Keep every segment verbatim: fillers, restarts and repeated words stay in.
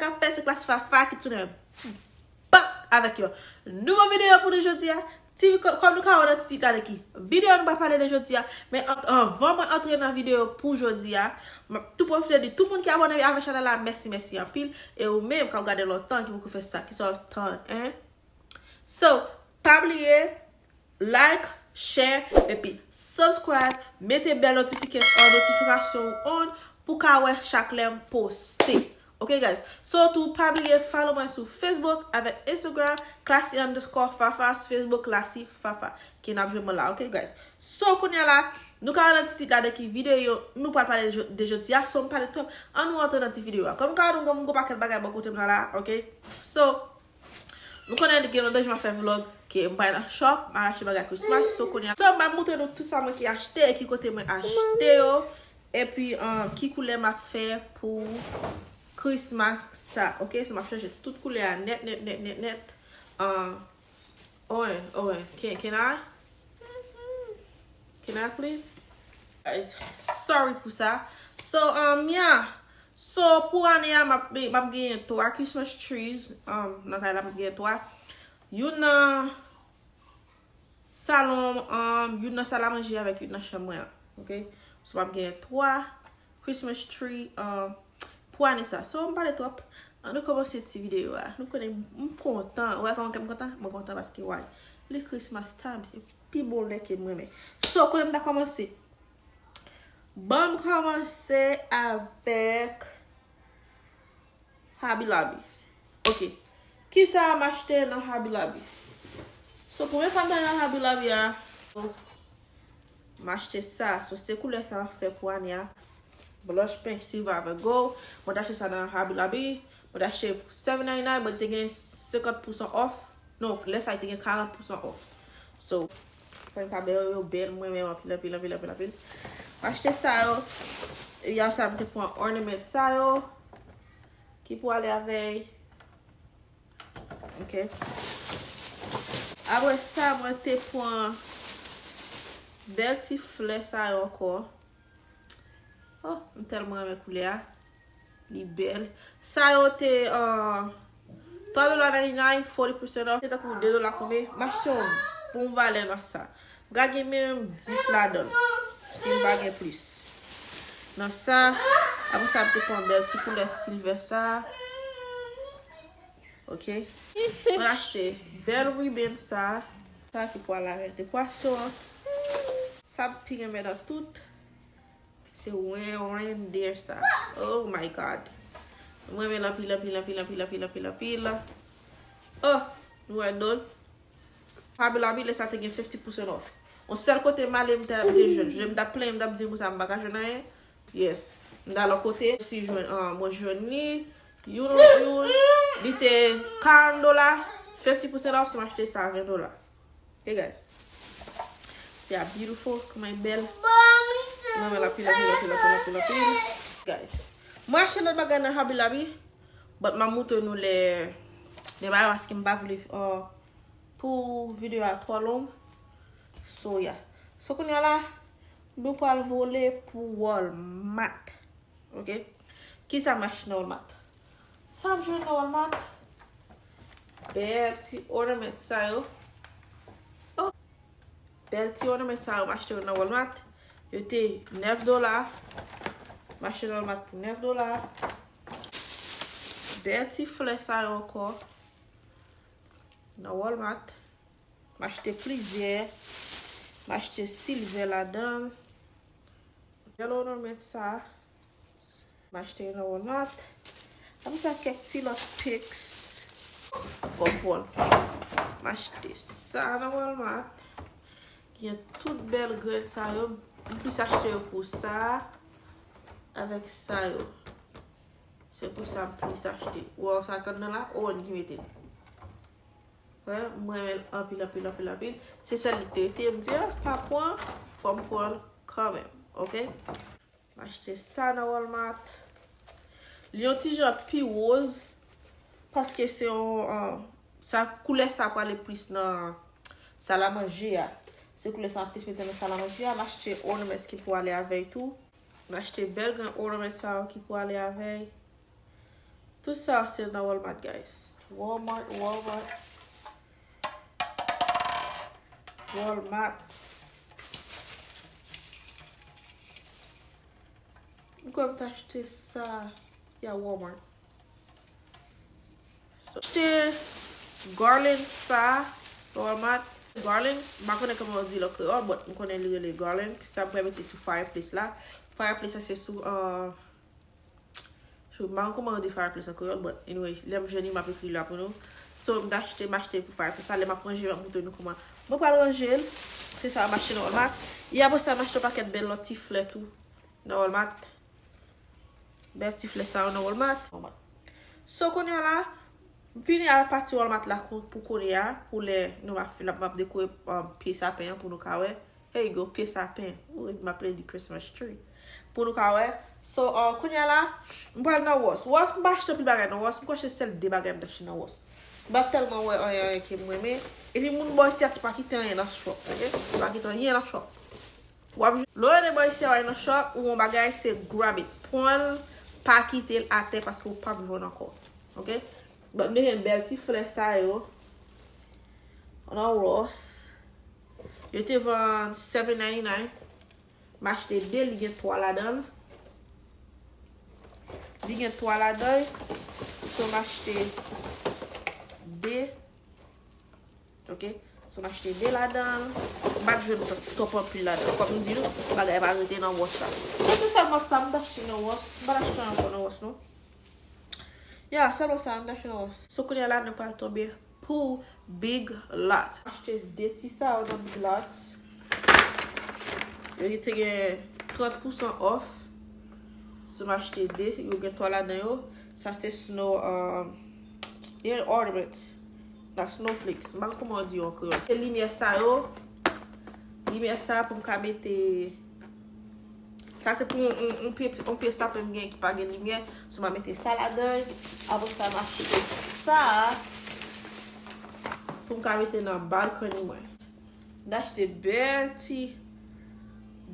Sa fè se Classy Fafa ki tounen bak avèk yon nouvo videyo pou nou jodi a. Ti, kò- kòm nou ka wè nan ti tit la de ki videyo nou pral pale de jodi a. Men an- anvan mwen antre nan videyo pou jodi a, m ap tou pwofite di tout moun ki abòne avèk chanèl la, mèsi, mèsi anpil. E ou menm k ap gade lontan, ki poko fè sa, ki sa w tann, en? So, pa bliye, like, share, epi subscribe, mete bèl notification, notifikasyon ou on pou ka wè chak lè m poste. Ok, guys? So, tou, pa bliye follow mwen sou Facebook avèk Instagram, classy underscore fafa, Facebook, Classy Fafa, ki n ap jwenn mwen la, ok, guys? So, kounye a la, nou ka wè nan ti tit la de ki videyo nou pral pale de jo- de jodi a, so, m pale twòp, ann nou antre nan ti videyo a. Kòm nou ka wè, m gen m gen pakèt bagay bò kote m nan la, ok? So, nou konnen gen lontan jan m ap fè vlog, ke m pral nan shop, m al achte bagay Christmas, so kounye a. So, m ap montre nou tout sa mwen ki achte, e ki kote mwen achte yo, epi, um, ki koulè m ap fè pou Christmas sa, ok? So, m ap chanje tout koulè a nèt, nèt, nèt, nèt, nèt. Um, oh, ouais, oh, ouais. Can, can I? Can I, please? Guys, sorry pou sa. So, um, yeah. So, pou ane a, m ap, m ap genyen twa Christmas trees. Um, nan kay la, m ap genyen twa. Youn nan salon, um, youn nan sal a manje avèk youn nan chanm mwen an. Ok? So, m ap genyen twa Christmas tree, um, pou ane sa. So, m pale twòp. Ann nou kòmanse ti videyo a. Nou konnen m kontan. Ou wè kòman kè m kontan? Mwen kontan paske, why? Li Christmas time. Se pi bon lè ke m renmen. So, kote m ta kòmanse? Ban m kòmanse avèk Hobby Lobby. Ok. Kisa m achte nan Hobby Lobby? So, premye fwa m t al nan Hobby Lobby a, m achte sa. So, se koulè sa m ap fè pou ane a. Blanch, pink, silver avèk gold. Mwen t achte sa nan Hobby Lobby. Mwen t achte pou seven ninety-nine, but te gen senkant pousan off. Non, lè sa a te gen karant pousan off. So, fè m ka bèl yo, yo bèl, mwen menm anpil, anpil, anpil, anpil, anpil. M achte sa yo. Epi apre sa, m te pran ornament sa yo. Ki pou ale avèk. Ok. Apre sa, mwen te pran bèl ti flè sa yo ankò. Oh, m tèlman renmen koulè a. Li bèl. Sa yo te, uh, twa dola ninety-nine, forty percent off. Se tankou de dola konbyen? M achte yon bon valè nan sa. M ka gen menm dis ladan l. Si m pa gen plis. Nan sa, apre sa, m te pran bèl ti koulè silver sa. Ok. Mwen achte bèl ribbon sa. Sa ki pral avèk de pwason. Sa m pi renmen nan tout. Se ren, reindeer sa. Oh my God. Mwen renmen l anpil, anpil, anpil, anpil, anpil, anpil, anpil. Oh, nou wè do l. Hobby Lobby, lè sa te gen fifty percent off. Yon sèl kote m ale, m te, m te jwenn. M t ap plenyen, m t ap di pou sa m pa ka jwenn anyen. Yes. M t al yon kote, si jwenn, ah, mwen jwenn li. Youn, youn, li te karant dola, fifty percent off, si m achte sa a ven dola. Hey guys. See how beautiful, kòman l bèl. Mwen renmen l anpil, anpil, anpil, anpil, anpil, anpil. Guys. Mwen achte lòt bagay nan Hobby Lobby, but m ap montre nou lè, lè bagay paske m pa vle, uh, pou videyo a twò long. So, yeah. So, kounye a la, nou pral vole pou Walmart. Ok? Kisa m achte nan Walmart? Sa m jwenn nan Walmart? Bèl ti ornament sa yo. Oh! Bèl ti ornament sa yo m achte yo nan Walmart. Yo te nèf dola. M achte nan Walmart pou nèf dola. Bèl ti flè sa yo ankò. Nan Walmart. M achte plizyè. M achte silver ladan l. Bèl ornament sa. M achte yo nan Walmart. Apre sa, kèk ti lòt picks. Fò m pran. M achte sa nan Walmart. Gen tout bèl grenn sa yo. M plis achte yo pou sa. Avèk sa yo. Se pou sa m plis achte. Ou wè sa k anndan la? Owen ki mete l. Wè, m renmen l anpil, anpil, anpil, anpil. Se sèl li k te rete. M di, ah, pa pran, fò m pran l kanmenm. Ok? M achte sa nan Walmart. Li yon ti jan pi woz. Paske se yon, ah, sa, koulè sa prale plis nan sal a manje a. Se koulè sa m plis mete nan sal a manje a. M achte ornaments ki pou ale avè l tou. M achte bèl grenn ornament sa yo ki pou ale avè l. Tout sa se nan Walmart, guys. Walmart, Walmart, Walmart. M kwè m t achte sa, ya, Walmart. So, achte garland sa Walmart. Garland, m pa konnen kòman yo di l an kreyòl, but m konnen li rele garland. Sa m pral mete sou fireplace la. Fireplace la se sou, uh, sou, m pa konn kòman yo di fireplace an kreyòl, but anyway, lè m jwenn li, m ap ekri la pou nou. So, m t achte, m achte pou fireplace la. Lè m ap ranje, m ap montre nou kòman mwen pral ranje l. Se sa m achte nan Walmart. E apre sa, m achte yon pakèt bèl lòt ti flè tou nan Walmart. Bèl ti flè sa yo nan Walmart. So, kounye a la, m fini ak pati Walmart la pou, pou kounye a, pou lè nou m ap, m ap dekore, um, pye sapen an pou nou ka wè. Here you go, pye sapen. Ou, m ap di Christmas tree. Pou nou ka wè. So, uh, kounye a la, m pral nan Ross. Ross, m pa achte anpil bagay nan Ross. M kwè se sèl de bagay m t achte nan Ross. M pa tèlman wè anyen, anyen ke m renmen. Epi moun bò isi a tou pa kite anyen nan shop, ok? Yo pa kite anyen nan shop. W ap jwenn lè w bò isi a, w al nan shop, ou yon bagay, se grab it. Pran l, pa kite l atè paske w p ap jwenn ankò. Ok? But m te jwenn bèl ti flè sa yo nan Ross. Yo te vann seven ninety-nine. M achte de, li gen twa ladan l. Li gen twa ladan l. So, m achte de. Ok? So, m achte de ladan l. M pa t jwenn t-, twòp anpil ladan l. Kòm m di nou, bagay pa rete nan Ross sa. So, se sèlman sa m t achte nan Ross. M pa t achte ankò nan Ross, non. Ya, sèlman sa m t achte nan Ross. So, kounye a la, nou pral tonbe pou Big Lots. Achte de ti sa yo nan Big Lots. Yo te gen trant pousan off. So, m achte de, yo gen twa ladan yo. Sa se snow, um, ear ornament. Nan snowflakes. M pa konn kòman yo di yo an kreyòl. Se limyè sa yo. Limyè sa pou m ka mete. Sa se pou yon, yon, yon pye, yon pye sapen m gen ki pa gen limyè. So, m a mete sa ladan. Apre sa, m achte sa pou m ka mete nan balcony mwen. M t achte bèl ti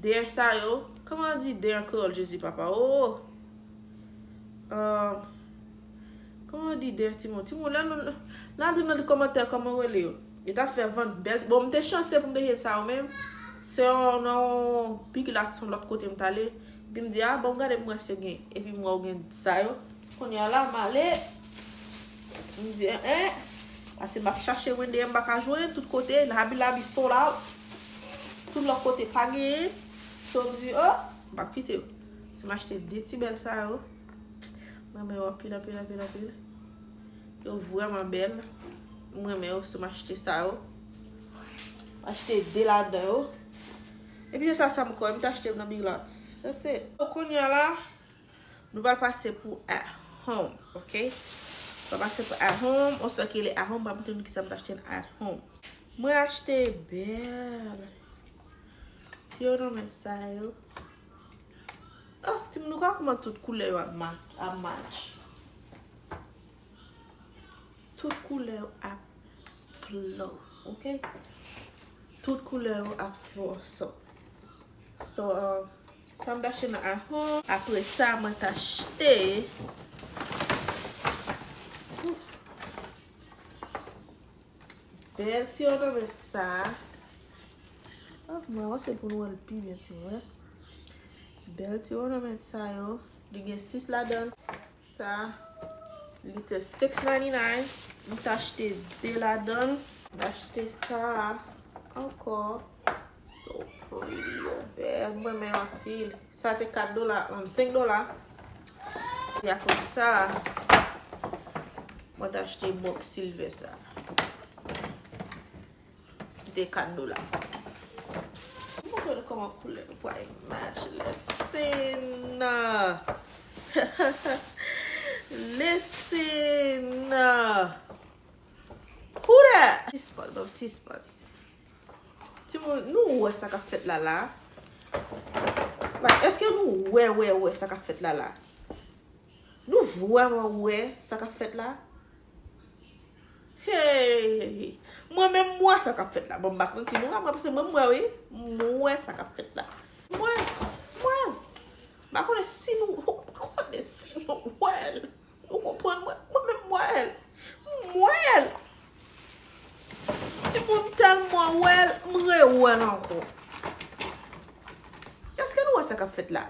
dè sa yo. Kòman yo di dè an kreyòl, Jezi papa? Oh! Um, kòman yo di dè, timoun? Timoun, lè nou, lè di m nan kòmantè kòman yo rele yo. Yo t ap fè vant bèl. Bon, m te chanse pou m te jwenn sa yo menm. Se yon, nan yon Big Lots yon lòt kote m t ale. Epi m di, a, bon, gade m wè si yo gen. Epi m wè yo gen sa yo. Kounye a la, m ale. M di, en, en. Paske m ap chache Wendy, m pa ka jwenn tout kote. Labi, labi, sold out. Tout lòt kote pa genyen. So, m di, oh, m p ap kite yo. So, m achte de ti bèl sa yo. M renmen yo anpil, anpil, anpil, anpil. Yo vrèman bèl. M renmen yo, so m achte sa yo. M achte de ladan yo. Epi se sa, sa m kwè, m t achte nan Big Lots. That's it. So, kounye a la, nou pral pase pou at home, ok? Nou pral pase pou at home, on sa ki le at home, m pral montre nou kisa m t achte at home. Mwen achte bèl ti ornament sa yo. Oh, timoun, nou ka kòman tout koulè yo ap ma-, ap match. Tout koulè yo ap flow, ok? Tout koulè yo ap flow, so. So, uh, sa m t achte nan at home. Apre sa, mwen t achte bèl ti ornament sa. Oh, mwen wè se pou nou wè l pi byen, ti wè. Bèl ti ornament sa yo. Li gen sis ladan l. Sa, li te six ninety-nine. M t achte de ladan l. M achte sa ankò. So pretty, yo bèl. Mwen renmen yo anpil. Sa te kat dola, um, senk dola. Se akoz sa, mwen t achte box silver sa. Ki te kat dola. M montre nou kòman koulè yo pral match. Listen. Listen. Who that? Sispann, ban m sispann. Timoun, nou wè sa k ap fèt la la? Like, èske nou wè, wè, wè sa k ap fèt la la? Nou vrèman wè sa k ap fèt la? Hey! Mwen menm, m wè sa k ap fèt la. Bon, m pa konn si nou wè, mwen, paske mwen, m wè, wi. M wè sa k ap fèt la. M wè, m wè. M pa konnen si nou, m pa konnen si nou wè l. Ou konprann? Sa k ap fèt la?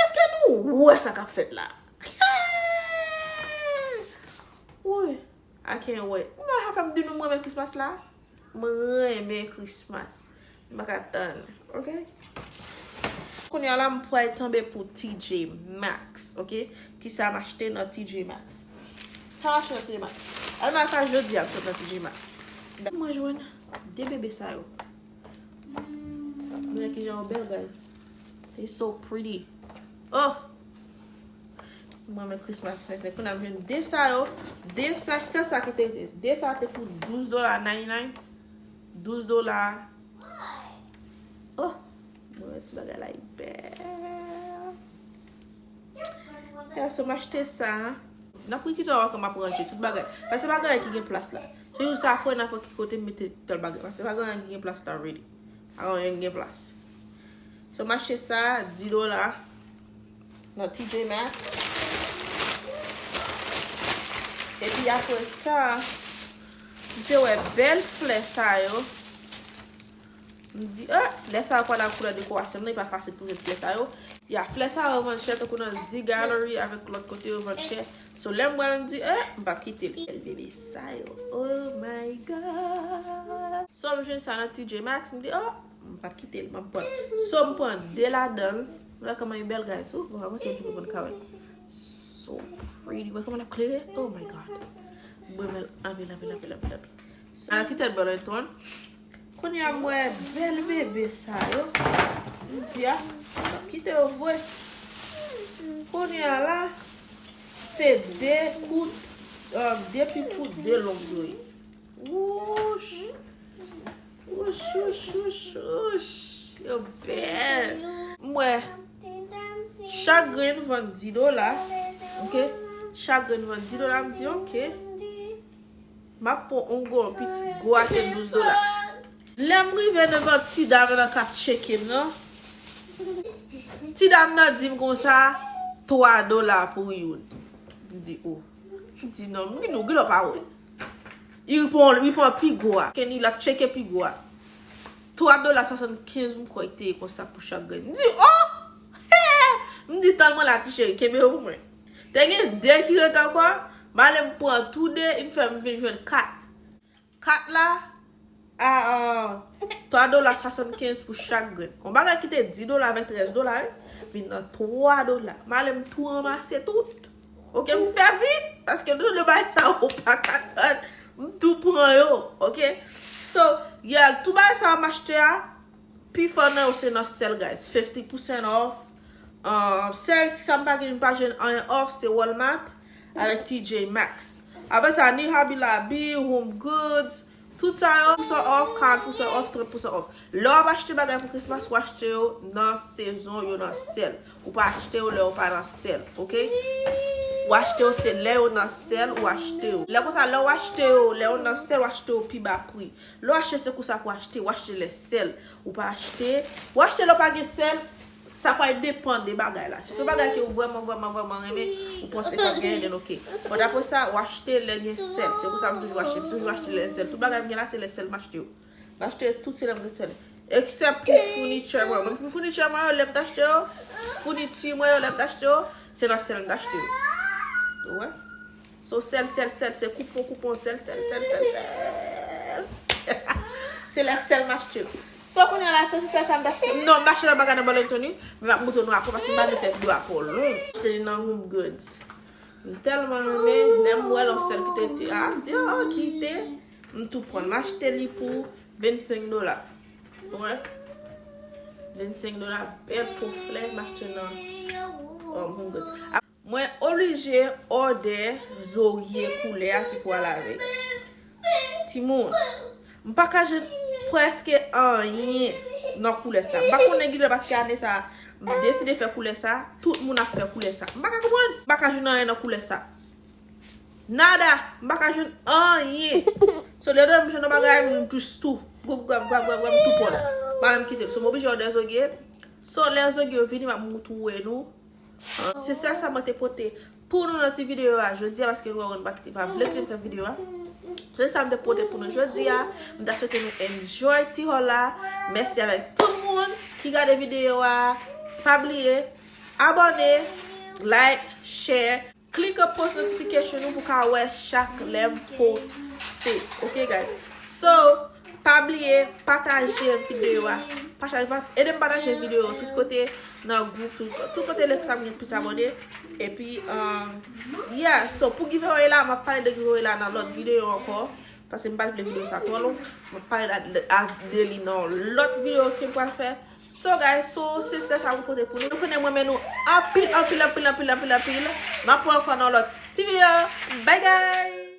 Èske nou wè sa k ap fèt la? Woy, I can't wait. Mwen pa ka fè m di nou m renmen Christmas la. Mwen renmen Christmas. M pa ka tann, oke? Kounye a la, m pral tonbe pou T J Maxx, oke? Kisa m achte nan T J Maxx? Sa m achte nan T J Maxx? Al nan kay jodi a, m sot nan T J Maxx. Mwen jwenn de bebe sa yo. Mwen kijan yo bèl, guys. They so pretty. Oh! Mwen men Christmas nèt nèt. Kounye a m jwenn de sa yo. De sa, sèl sa ki te rete. De sa te pou douz dola ninety-nine. Douz dola. Oh! Mwen wè ti bagay la, li bèl. Ya, so m achte sa. N ap ri kite wè kòman m ap ranje tout bagay. Paske pa gen anyen ki gen plas la. Se jou sa apre n ap wè ki kote m mete tèl bagay. Paske pa gen anyen ki gen plas la, really. Pa gen anyen ki gen plas. So, m achte sa, dis dola. Nan T J Maxx. Epi apre sa, m te wè bèl flè sa yo. M di, ah, flè sa yo pral ak koulè dekorasyon nan, e pa fasil pou jwenn flè sa yo. Ya, flè sa yo vann chè, tankou nan Z Gallerie avèk lòt kote yo vann chè. So, lè m wè l, m di, eh, m p ap kite l. Bèl bebe sa yo. Oh my God. So, m jwenn sa nan T J Maxx, m di, oh, m p ap kite l, m ap pran. So, m pran de ladan l. Wè kòman li bèl, guys. Ouh, mwen panse m poko konn ka wè l. So pretty. Wè kòman l ap klere. Oh my God. M renmen l anpil, anpil, anpil, anpil, anpil. So, nan ti tèt Burlington. Kounye a m wè bèl bebe sa yo. M di a, m ap kite yo vre. Kounye a la, se de kout, um, de pi kout, de long yo ye. Wouch! Wouch, wouch, wouch, wouch! Yo bèl! M wè chak grenn vann dis dola. Oke? Chak grenn vann dis dola, m di, oke. M ap pran yon gwo, yon piti gwo a te douz dola. Lè m rive devan ti dam nan k ap tcheke m nan, ti dam nan di m konsa, twa dola pou youn. M di, o. M di, non, m di, nou, gilo pa wè. Li pran, li pran pi gwo a. Kenny, l ap tcheke pi gwo a. Twa dola swasannkenz, m kwè, te ye konsa pou chak grenn. M di, o! M di, tann mwen la, ti cheri, kenbe yo pou mwen. Te gen de ki ret ankò, m ale m pran tou de, li fè m vin jwenn kat. Kat la, a, a, twa dola swasannkenz pou chak grenn. Yon bagay ki te dis dola avèk trèz dola, wi, vin nan twa dola. M ale m tou ranmase tout. Oke, m fè vit, paske tout de bagay sa yo pa ka tann. M tou pran yo, oke? So, yeah, tout bagay sa yo m achte a, pifò nan yo se nan sèl, guys. Fifty percent off. Um, sèl sa m pa gen, m pa jwenn anyen off, se Walmart avèk T J Maxx. Apre sa, ni Hobby Lobby, Home Goods, tout sa yo, pousan off, karant pousan off, trant pousan off. Lè w ap achte bagay pou Christmas, ou achte yo nan sezon yo nan sèl. Ou pa achte yo lè yo pa nan sèl, oke? Ou achte yo se lè yo nan sèl, ou achte yo. Lè konsa, lè ou achte yo, lè yo nan sèl, ou achte yo pi ba pri. Lè w achte, se konsa pou achte, ou achte lè sèl. Ou pa achte, ou achte lè w pa gen sèl, sa pral depann de bagay la. Si se yon bagay ke ou vrèman, vrèman, vrèman renmen, ou panse k ap genyen, then oke. But apre sa, ou achte lè gen sèl. Se konsa m toujou achte, m toujou achte lè sèl. Tout bagay m gen la, se lè sèl m achte yo. M achte tout se lè m gen sèl. Except pou founitè mwen. Mwen, pou founitè mwen yo, lè m t achte yo, founiti mwen yo, lè m t achte yo, se nan sèl m t achte yo. Ou wè? So, sèl, sèl, sèl, se koupon, koupon, sèl, sèl, sèl, sèl, sèl. Se lè sèl m achte yo. So, kounye a la, se sou sèl sa m t achte. Non, m t achte lòt bagay nan Burlington, wi. Men m ap montre nou apre, paske m pa vle fè videyo a twò long. M achte li nan Home Goods. M tèlman renmen, lè m wè l, yon sèl ki te, te, a, m di, o, kite. M tou pran l. M achte li pou vennsenk dola. Ou wè? Vennsenk dola, bèl po flè, m achte nan, um, Home Goods. Mwen oblije òdè zorye koulè a ki pou al avèk. Timoun, m pa ka jwenn prèske anyen nan koulè sa. M pa konnen kilè paske ane sa, m deside fè koulè sa, tout moun ap fè koulè sa. M pa ka konprann, m pa ka jwenn anyen nan koulè sa. Nada, m pa ka jwenn anyen. So, lè m jwenn yon bagay, m jis tou. Gwap, gwap, gwap, gwap, gwap, m tou pran l. M pa menm kite l. So, m oblije òdè zorye. So, lè zorye yo vini, m ap moutre nou. Se sèl sa mwen te pote pou nou nan ti videyo a jodi a, paske nou wè m pa kite, pa vle kite m fè videyo a. Se sa m te pote pou nou jodi a. M ta swete nou enjoy ti haul la. Mèsi avèk tout moun ki gade videyo a. Pa bliye, abòne, like, share, klike post notification ou pou ka wè chak lè m poste. Ok, guys? So, pa bliye, pataje videyo a. Pataje, ede m pataje videyo tout kote, nan gwoup, tout, tout kote lè sa gen plis abòne. Epi, um, yeah, so pou giveaway la, m ap pale de giveaway la nan lòt videyo ankò. Paske m pa t vle videyo sa twò long. M ap pale la de, a, de li nan lòt videyo ke m pral fè. So, guys, so, se sèl sa m pote pou nou. Nou konnen m renmen nou anpil, anpil, anpil, anpil, anpil, anpil. M ap wè ankò nan lòt ti videyo. Bye, guys!